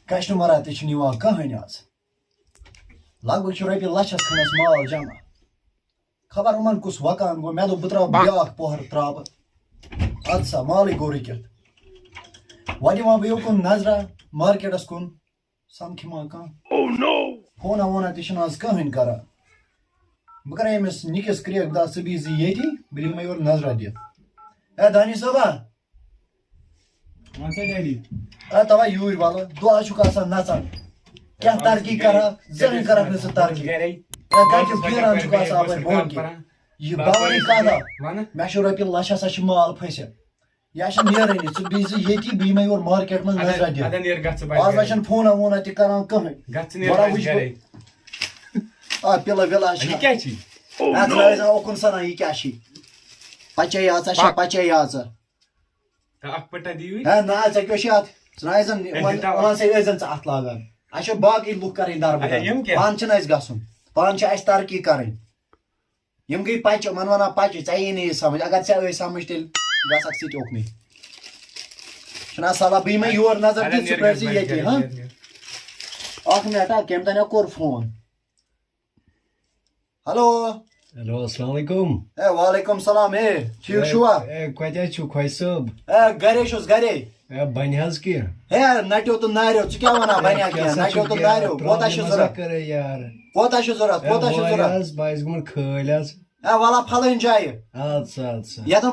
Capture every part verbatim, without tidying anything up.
کسٹمرا تہِ چھِنہٕ یِوان کٕہٕنۍ آز۔ لگ بگ چھُ رۄپیہِ لَچھَس کھنٛڈَس مال جمع۔ خبر یِمَن کُس وَکان گوٚو، مےٚ دوٚپ بہٕ ترٛاوٕ بیٛاکھ پۄہَر ترٛاوٕ بہٕ۔ اَدٕ سا، مالٕے گوٚو رُکِتھ۔ وۄنۍ دِوان بہٕ یوکُن نظرا مارکیٹَس کُن، سَمکھِ ما کانٛہہ۔ فونا وونا تہِ چھِنہٕ آز کٕہٕنۍ کران۔ بہٕ کرے أمِس نِکِس کرٛیک، دَپہٕ ژٕ بِہزِ ییٚتی، بہٕ دِمہٕ یورٕ نظرا دِتھ۔ اے دانی صٲبا، وَن سا ڈیڈی۔ اے تَوَے یوٗرۍ وَلہٕ، دۄہَس چھُکھ آسان نَژان۔ کیٛاہ ترقی کران، زٕہٕنۍ کرَکھ نہٕ ژٕ ترقی۔ گرے۔ اے گرِ چھُ پھیران چھُکھ آسان اَپٲرۍ بۄن کِنۍ۔ یہِ باوَرٕے کَتھ آ؟ وَنہٕ۔ مےٚ چھُ رۄپیہِ لَچھ ہسا چھِ مال پھٔسِتھ۔ یہِ چھِ نیرٲنی، ژٕ بِہزِ ییٚتی، بہٕ یِمَے یورٕ مارکیٹ منٛز اَدٕ، نظرا دِتھ۔ اَدٕ نیر، گژھ ژٕ بَس آز گرے۔ نہ چھَنہٕ فونا وونا تہِ کران کٕہٕنۍ۔ گژھ ژٕ نیر گۄڈٕ بَس وٕچھ بہٕ۔ گرے۔ آ، پِلہٕ وِلہٕ آسہِ یہِ ہا۔ کیٛاہ چھی؟ اَتھ نہ ٲسۍ زَن اوکُن سَنان، یہِ کیٛاہ چھی؟ پَچے یٲژ چھا، پَچے یٲژ۔ تہٕ اَکھ پٔٹا دِیِو یہِ۔ ہے نہ، ژےٚ کیٛاہ چھُے اَتھ؟ ژٕ نہ ٲسۍ زَن ہے، یِمَن، دِتہ یِمَن اَکھ۔ سۭتۍ ٲسۍ زَن ژٕ اَتھ لاگان۔ اَسہِ چھِ باقٕے لُکھ کَرٕنۍ دربٕدر۔ اچھا، یِم کیٛاہ؟ پانہٕ چھِنہٕ اَسہِ گژھُن۔ پانہٕ چھِ اَسہِ ترقی کَرٕنۍ۔ یِم گٔے پَچہِ، یِمَن وَنان پَچہِ، ژےٚ یی نہٕ یہِ سَمٕجھ۔ اگر ژےٚ ٲسۍ سَمٕجھ، تیٚلہِ گژھکھ ژٕ تہِ اوکنُے۔ چھُنہ سہلاب، بہٕ یِمَے یور نظر اَدٕ دِتھ، ژٕ نیر پرٛٲرۍ زِ گژھ ییٚتی، بَس ہاں؟ گرے، نیر۔ اَکھ مِنٹ، ہا، کٔمۍ تانۍ کوٚر فون۔ ہیلو۔ ہیلو، السلام علیکم۔ اے، وعلیکم السلام۔ اے، ٹھیٖک اے، چھُوا؟ اے، کَتہِ حظ چھُو خۄجہِ صٲب؟ اے، گرے چھُس، گرے۔ اے، بَنہِ حظ کینٛہہ؟ ہے، نَٹیو تہٕ ناریو، ژٕ کیٛاہ وَنان، اے، بَنہِ کیٛاہ کینٛہہ؟ سا نَٹیو چھُکھ تہٕ یارٕ، ناریو، کوتاہ درٛامُے چھُ مزاق ضوٚرَتھ؟ کَران یارٕ؟ کوتاہ چھُ ضوٚرَتھ؟ اے، کوتاہ چھُ وارِ ضوٚرَتھ؟ حظ، بہٕ آیس گوٚمُت کھٲلۍ حظ۔ اے، وَلہٕ فَلٲنۍ جایہِ۔ اَدٕ سا، اَدٕ سا۔ یَتھ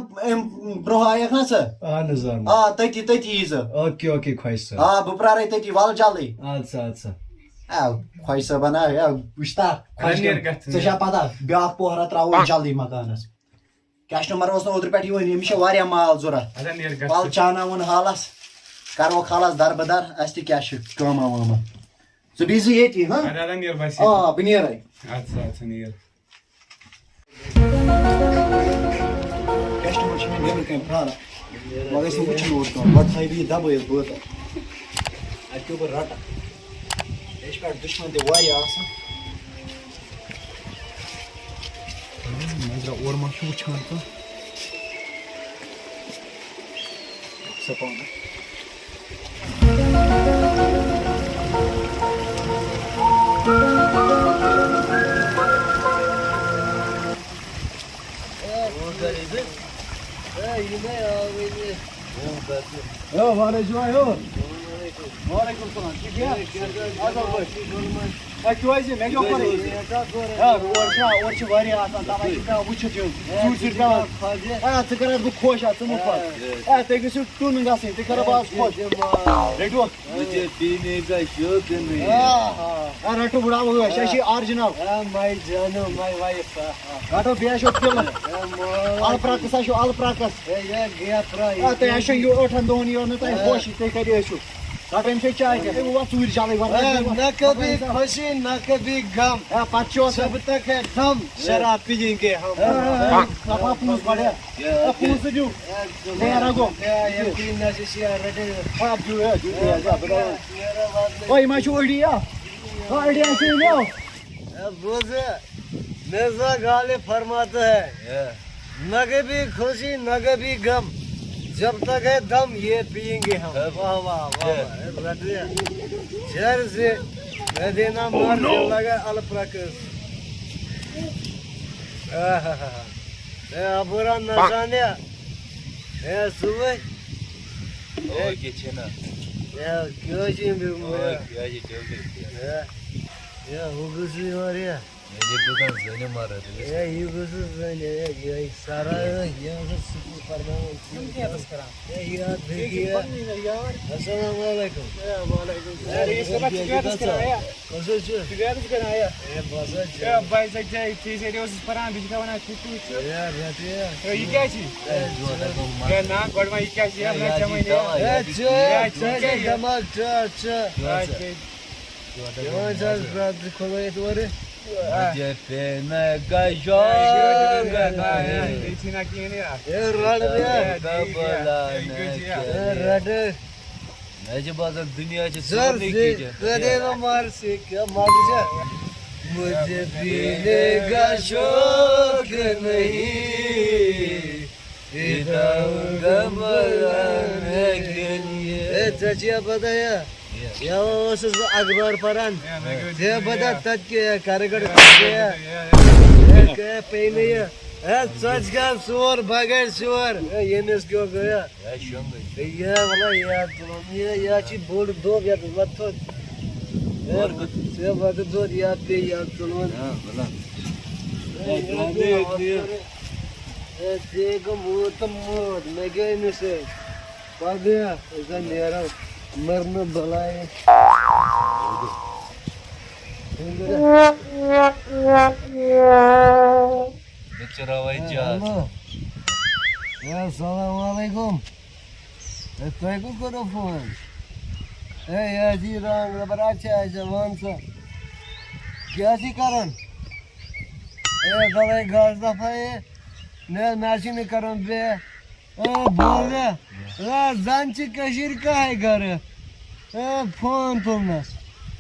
برونٛہہ آیَکھ نا ژٕ؟ اَہَن حظ، اَہَن حظ۔ آ، تٔتی، تٔتی یی زٕ۔ اوکے، اوکے، خۄجہِ صٲب۔ آ، بہٕ پرٛارَے تٔتی، وَلہٕ جلدی۔ اَدٕ سا، اَدٕ سا۔ اے، خۄجہِ صٲبَن، اے، اے، وٕچھ تا، خۄجہِ اَدٕ نیر صٲب، گژھ ژٕ۔ ژےٚ چھا پَتہ، بیٛاکھ پوہرا ترٛاوو أسۍ جلدی مکانَس۔ کسٹمر اوس نہٕ اوترٕ پٮ۪ٹھ یِوٲنی، أمِس چھِ واریاہ مال ضوٚرَتھ۔ اَدٕ نیر گژھ وَلہٕ ژٕ۔ چاناوُن حالَس، کَرو حالَس دربٕدر، اَسہِ تہِ کیٛاہ چھِ کٲمہ وٲمہ۔ ژٕ بِہزِ ییٚتی، ہاں؟ اَدٕ، اَدٕ نیر بَس ییٚتی۔ آ، بہٕ نیرَے۔ اَدٕ سا، اَدٕ سا، نیر۔ کسٹمر چھِ مےٚ نیٚبرٕ کَنۍ پرٛاران۔ وۄنۍ گژھِ نہٕ وٕچھُن اوس کانٛہہ، پَتہٕ تھاوِ یہِ دَبٲیِتھ بٲتَل۔ اَتہِ پیوٚو بہٕ رَٹان۔ یہِ چھِ پٮ۪ٹھ دُشمَن تہِ واریاہ آسان۔ نظرا اورٕ ما چھُ وٕچھان کانٛہہ۔ سا پانہٕ۔ ہے، وعلیکم السلام، ٹھیٖک چھا؟ اَصٕل پٲٹھۍ۔ ہے، کیٛازِ؟ مےٚ کیٛاہ کوٚر؟ ہے، اور چھا، اور چھِ واریاہ آسان، تَوَے چھِ پٮ۪وان وٕچھِتھ یُن۔ ژوٗرِ ژوٗرِ پٮ۪وان۔ ہے، ژٕ کَر حظ بہٕ خۄش آ، ژٕ مہٕ کھوژ۔ ہے، تُہۍ گٔژھِو ٹُن گژھٕنۍ، تُہۍ کَر حظ بہٕ آز خۄش۔ رٔٹِو۔ مجھے پینے کا شوق نہیں ہے۔ آ، آ، آ، رَٹو بٕڑاوو أسۍ، اَسہِ چھِ آرجِنَل۔ اے ماے جانو، ماے وایِف۔ رَٹو بیٚیہِ آسیو تِلہٕ۔ اے ماے۔ الپراکٕس آسیو الپراکٕس۔ اے یہِ گٔیا پرٛا-، آ، تۄہہِ آسیو یہِ ٲٹھَن دۄہَن یِیو نہٕ تۄہہِ اے۔ ہوشی، تُہۍ کَتہِ ٲسِو؟ رَٹو أمِس سۭتۍ چاے چٮ۪تھ۔ اے، وۄتھ ژوٗرِ جلٕے، وۄتھ، اے، وۄتھ، وۄتھ۔ نہ کبھی خوشی، نہ کبھی غم۔ اے، پَتہٕ چھُ آسان۔ جب تک ہے دم، شراب پیئیں گے ہم۔ اے، اے، اے، پَتہٕ پونٛسہٕ گۄڈٕ۔ اے، پونٛسہٕ دیُن۔ A, Hai, رَگو۔ اے، یہِ کُنہِ نہ چھِ شِیَر رَٹٕنۍ۔ آ، دیُو، ہے، دیُو، دیُو، ہے، بہٕ دَپہٕ۔ او، یہِ ما چھُ أڑی، آ؟ آ، أڑی آسہِ یہِ مےٚ۔ اے، بوزٕ، مرزا غالب فرماتا ہے، نہ کبھی خوشی، نہ کبھی غم، جب تک ہے دم، یہ پیئیں گے ہم۔ واہ، واہ، واہ، واہ۔ اے، رَٹہٕ۔ چیئرز، مدینہ مار لگا الپرکس۔ آہا۔ اے، ابورا نزانیا۔ اے، سوے۔ اوکے، چھنا۔ اے، کیوں جی، بے-، اوکے، جی، جلدی۔ اے، اے، ہُہ گوٚژھ یور، اے۔ اے، یہِ گوٚژھ زٔنہِ مَرٕد۔ اے، یہِ گوٚژھ زٔنہِ، اے، یہِ سارا، یہِ گوٚژھ سُہ فرماوُن۔ یِم کیٛاہ حظ کران؟ اے، یہِ اَتھ بیٚیہِ یہِ۔ السلام علیکم۔ اے، وعلیکم السلام۔ اے، رئیس صٲبہ، ژٕ کیٛاہ حظ کران، اے؟ کُس حظ چھُ؟ ژٕ کیٛاہ حظ کران، اے؟ اے، بہٕ ہسا چھُس۔ اے، بھائی صاحب، ژےٚ، ژےٚ ذٔریعہٕ اوسُس پران، بہٕ چھُس دَپان، اَتھ چھُ تیُتھ، تیُتھ چھُ۔ اے، رَٹہٕ یہِ۔ اے، یہِ کیٛاہ چھِ؟ اے، جوڑا گوٚو مَزٕ۔ اے، نہ، گۄڈٕ وَن، یہِ کیٛاہ چھِ؟ اے، یَتھ منٛز یہِ چھَمٕے چھِ نہٕ۔ دَوا، اے، یہِ چھِ چھُ، اے، چھُ، یہِ چھُ چھُ۔ دٮ۪ماغ، چھُ، چھُ۔ اے، چھُ۔ یِوان چھِ آز برٛاتھ زٕ کھُلٲیِتھ اورٕ۔ مجھے پینے کا شوق نہیں۔ یہِ چھِنہٕ کِہیٖنۍ یہِ۔ اے، رَٹہٕ بیٚیہِ۔ اے، کبلانے کے لیے۔ اے، رَٹہٕ۔ مےٚ چھِ باسان، دُنیا چھِ زر سورُے سے کینٛہہ۔ کدے نہ مار سے کیا مار جا۔ مجھے پینے کا شوق نہیں، پیتا ہوں غم بھلانے کے لیے۔ اے، ژےٚ چھےٚ پتہ یا؟ یَوٕ اوسُس بہٕ اخبار پران۔ ہے، مےٚ گٔے ژےٚ یاد۔ بدل تَتہِ کہِ کرٕ گۄڈٕ ژٕ گٔیہ۔ ہے، گٔیہ پیٚیہِ نہٕ یہِ۔ ہے، ژٕ چھِ گژھان سور، بہٕ گٔیَس سور۔ ہے، ییٚمِس کیٛاہ گٔیہ؟ ہے، شۄنٛگٕے۔ ہے، یہِ وَلہٕ یاد تُلُن۔ یہِ، یہِ چھِ بوٚڑ دۄہ یَتھ وَتھُن۔ ہے، وَرٕ کُتھ؟ ژےٚ وَتہٕ دۄہ یاد پیٚیہِ یاد تُلُن۔ ہاں، وَلہٕ۔ ہے، ہے، یہِ تُلُن پیٚیہِ یاد یہِ۔ کَرُن۔ ہے، ژےٚ گوٚو موت تہٕ موت، مےٚ گٔے أمِس سۭتۍ۔ پگہہ أسۍ زن نیرو مرنہٕ بلایہِ۔ بہٕ چراوے ہے، جہاز۔ ہیلو۔ ہے، السلام علیکم۔ ہے، تۄہہِ کُس کوٚروٕ فون؟ ہے، یہِ حظ یہِ رنگ دپان، اچھا، اچھا، وَن سا۔ کیٛاہ چھِ کران؟ ہے، گلے گاش دفعہ ہے۔ نہ، مےٚ چھِ نہٕ کران بیٚیہِ۔ او بوزا، او زن چھِ کٔشیٖرِ کاہے گرٕ۔ او فون تُلنس۔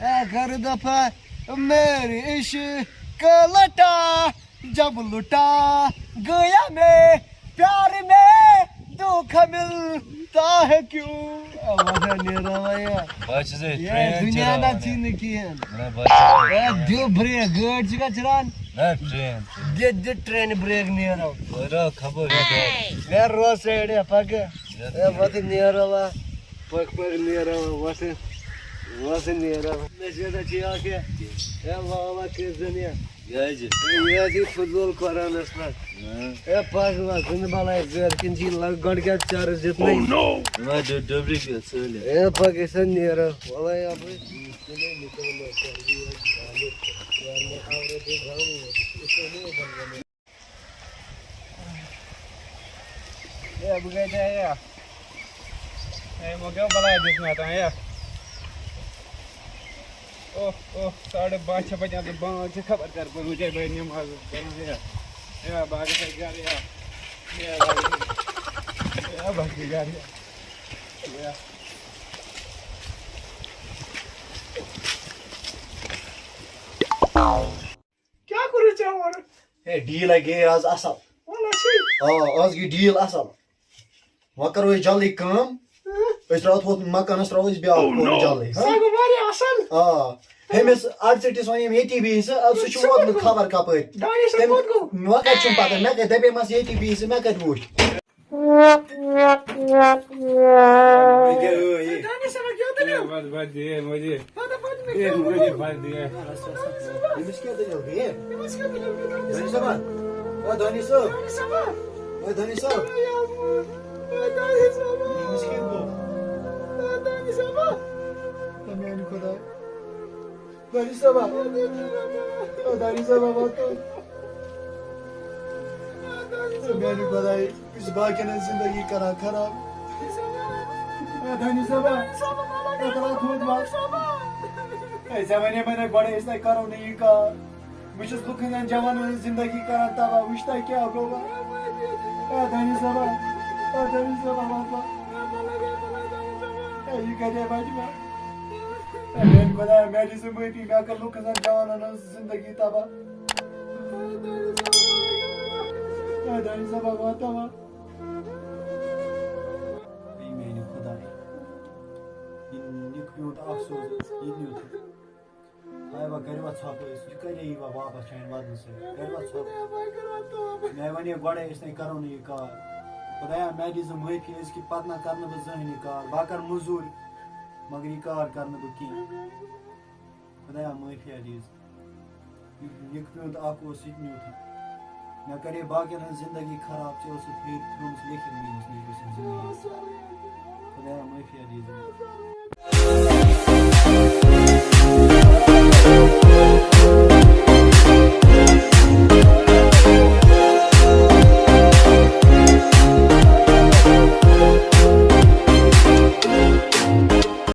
اے گرٕ دفعہ، میرے عشق لٹا، جب لٹا گیا میں، پیار میں دھوکہ ملتا ہے کیوں؟ او وَسا نیرو وۄنۍ۔ بہٕ حظ چھُس یہِ ہے train دُنیا نہ چلاوان۔ چھِی نہٕ کِہیٖنۍ۔ نہ، بہٕ حظ چھُس ہے، دِیِو برٛیک، گٲڑۍ چھِ گژھان۔ نہ، train۔ دِ، دِ ٹرینہِ بریک نیرو۔ خبر۔ ہے، روز سایڈ ہے، پکہ۔ ہے، وتھ نیرو وا۔ پک پک نیرو وا، وتھ۔ وتھ نیرو۔ مےٚ چھِ یَتھ اَتہِ چھِ اکھ ہے۔ ہے، وا وا کٔرۍ زن یہِ۔ یہِ حظ یہِ۔ ہے، یہِ حظ یہِ فضوٗل قرآنس منٛز۔ ہاں۔ ہے، پکھ وا، زندٕ بلاے زیر کِنۍ چھِ یہِ لگ گۄڈٕ کیٛاہ چرس دیُتمُت۔ Oh no! وا ڈو-، ڈوبرِ کیٛاہ ژٲلِتھ؟ ہے، پکھ أسۍ ہا نیرو۔ وَلہٕ ہے، اَپٲرۍ۔ ہے، بہٕ گٔے ژےٚ، ہے۔ ہے، یِمو کیٛاہ بَلاے دِژ مےٚ تام، ہے۔ اوہ، اوہ، ساڑٕ باہ چھےٚ بَجان تہٕ بانٛگ چھِ خبر کَر پٔرمٕژ، ہے، بہٕ نٮ۪ماز پَران، ہے۔ ہے، بہٕ گژھٕ گَرٕ، ہے۔ ہے، بہٕ گژھٕ، ہے، بہٕ گژھٕ گَرٕ، ہے۔ ہے۔ کیٛاہ کوٚرُتھ ژےٚ اورٕ؟ ہے، ڈیٖل ہا گٔے آز اَصٕل۔ وَلہٕ حظ چھِ۔ آ، آز گٔے ڈیٖل اَصٕل۔ وۄنۍ کَرو أسۍ جلدی کٲم۔ ہہ؟ أسۍ ترٛاوو تھوٚد مکانَس، ترٛاوو أسۍ بیٛاکھ کٲم جلدی، ہہ؟ سُہ گوٚو واریاہ اَصٕل۔ آ۔ ہُمِس اَڑٕ ژٔٹِس وۄنۍ ییٚمۍ ییٚتی بِہِنۍ سُہ، اَدٕ سُہ چھُ سُہ کوٚت ووتمُت گوٚو؟ خبر کَپٲرۍ۔ دانِش، سُہ تٔمۍ، کوٚت گوٚو؟ وۄنۍ کَتہِ چھُم پَتہ، مےٚ کَتہِ دَپے مَس ییٚتی بِہِنۍ سُہ، مےٚ کَتہِ وُچھ؟ یہِ کیٛاہ ٲے یہِ؟ دانِش صٲب، کیٛاہ دٔلیٖل؟ بس، بس، دِ، مےٚ دِ۔ پتہٕ، پتہٕ مےٚ دِ، کیٛاہ مےٚ دِ، گوٚو؟ بس، دِ۔ أمِس کیٛاہ دٔلیٖل گٔیے؟ أمِس کیٛاہ دٔلیٖل گٔیے، دانِش دانِش صٲب؟ صٲبا؟ آ، دانِش صٲب؟ اے، دانِش صٲب؟ اے، دانِش صٲبا؟ أمِس کیٛاہ گوٚو؟ A, Danish صٲبا؟ اے، میٛانہِ خۄداے۔ دانِش صٲبا۔ اے، دانِش صٲبا، واتو۔ اے، دانِش صٲبا۔ میٛانہِ خۄدایہِ، یُس باقین ہٕنٛز زندگی کران خراب۔ A, Danish صٲبا۔ اے، ترٛاو تھوٚد وَس۔ اے، ژےٚ وَنے مےٚ نہ گۄڈَے، أسۍ نَے کرو نہٕ یہِ کار۔ بہٕ چھُس لُکن ہٕنٛدٮ۪ن جوانن ہٕنٛز زندگی کران تباہ، وٕچھ تۄہہِ کیٛاہ گوٚو وۄنۍ۔ A, Danish صٲبا۔ اے، دانِش صٲبا، وَس وَس۔ اے، یہِ کَتہِ بَچہِ مےٚ؟ اے میٛانہِ خۄدایا، مےٚ دِ ژٕ معٲفی، مےٚ کٔر لُکھ زن جوانن ہٕنٛز زندگی تباہ۔ اے دانِش صٲبا، واتناوان۔ اے میٛانہِ خۄدایا، یہِ نیُک پیوٗنٛت افسوس، یہِ نیُک۔ ہاے وۄنۍ کَرِ وۄنۍ ژھۄپہٕ أسۍ، یہِ کَرِ یی وۄنۍ واپس چانہِ وَدنہٕ سۭتۍ، کَرِ وۄنۍ ژھۄپہٕ۔ مےٚ وَنے گۄڈَے، أسۍ نَے کَرو نہٕ یہِ کار۔ خۄدایا، مےٚ دیٖزِ معٲفی، أزکہِ پَتہٕ نہ کَرٕ نہٕ بہٕ زٕہٕنۍ یہِ کار، بہٕ ہا کَرٕ مٔزوٗرۍ۔ مگر یہِ کار کرٕ نہٕ بہٕ کینٛہہ۔ خۄدایا، معٲفی دیٖز۔ یہِ نِکہٕ پیوٚنٛد اکھ اوس، یہِ تہِ نیوٗتھن۔ مےٚ کرے باقین ہٕنٛز زندگی خراب، ژےٚ اوسُتھ ہیٚرِ تھٲومٕژ لیکھِتھ۔